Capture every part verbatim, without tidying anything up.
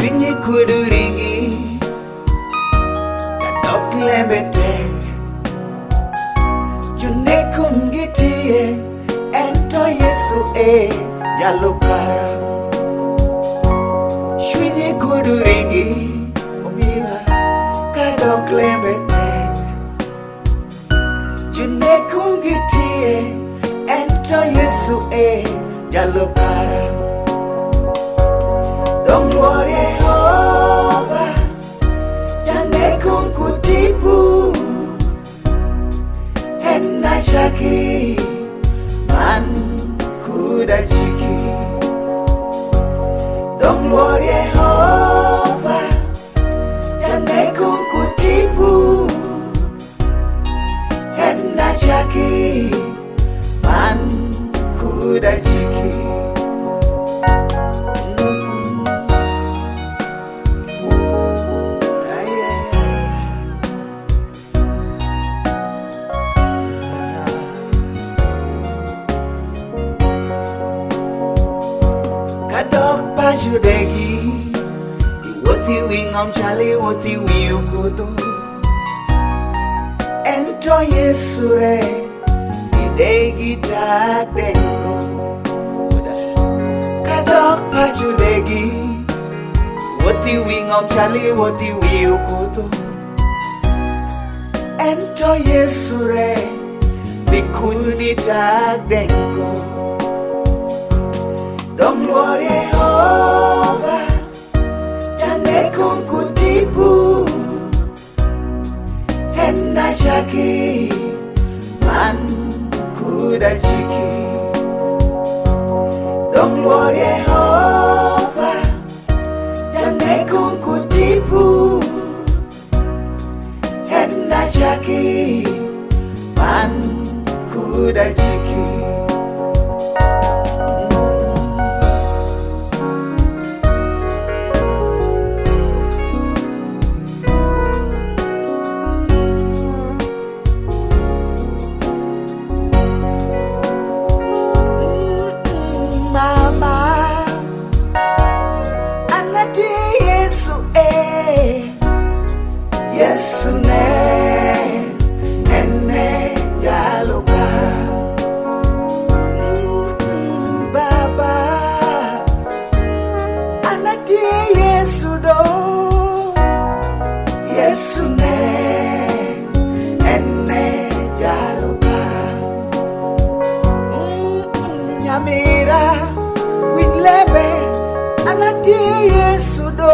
Cwinyi kud uringi, kadok lembe tek. Junek kumgi tie, ento Yesu e jalub para. Cwinyi kud uringi, omira, kadok lembe tek. Junek kumgi tie, ento Yesu e jalub para. Dong lwor Yehova, janek kum ku tipo, en acaki man kud ajiki. Dong lwor Yehova, janek kum ku tipo, en acaki man kud ajiki. Kadok pacu degi, iwoti wi ng'om calu iwoti wi okudho. Ento Yesu re, idegi tak dengo. Kadok pacu degi, iwoti wi ng'om calu iwoti wi okudho. Ento Yesu re, bikuni tak dengo. Dong lwor Yehova, janek kum ku tipo, en acaki man kud ajiki. Dong lwor Yehova, janek kum ku tipo, en acaki man kud ajiki. Mama, an atie Yesu e, Yesu ne, en e jalub para. Mm, Baba, an atie Yesu do, Yesu ne, en e jalub para. Mm, nyamira, winj lembe, an atie Yesu do,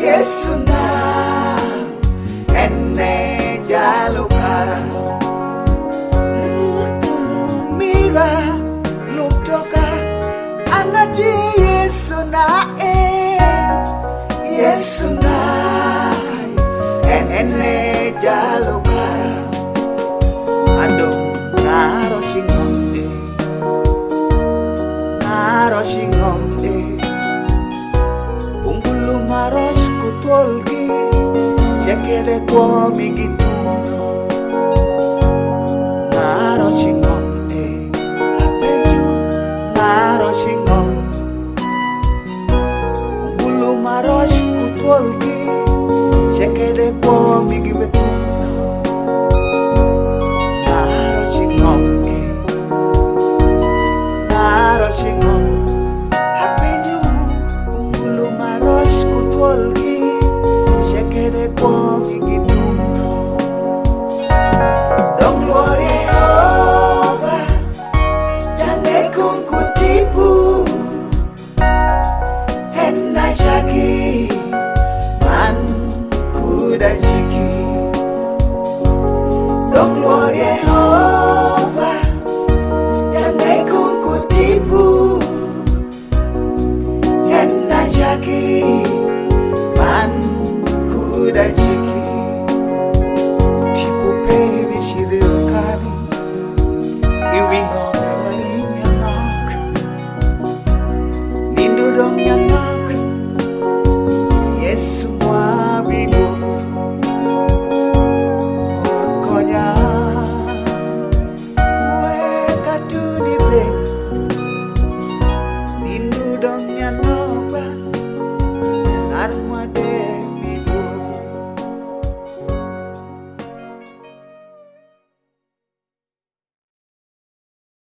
Yesu na, en e jalub para. Mm, mira, lub toka, an atie Yesu na e, Yesu na, en, en e jalub para. Adong' ng'aro cing'om e, ng'aro cing'om e, ungulu ma roc ku thwolgi, ceke de kwo migi thum no. Ng'aro cing'om e, apenjo, ng'aro cing'om? Ungulu ma roc ku thwolgi, ceke de kwo migi wethum no. Ng'aro cing'om e, ng'aro cing'om? Apenjo, ungulu ma roc ku thwolgi, ceke de kwo migi thum no. Dong lwor Yehova, janek kum ku tipo, en acaki man kud ajiki. Dong lwor Yehova, janek kum ku tipo, en acaki man kud ajiki. Tipo peri bicidho kani, i wi ng'om wari nyanok. Nindo dong' nyanok, Yesu mwa bidwogo. Wod konya, wek atudi piny. Nindo dong'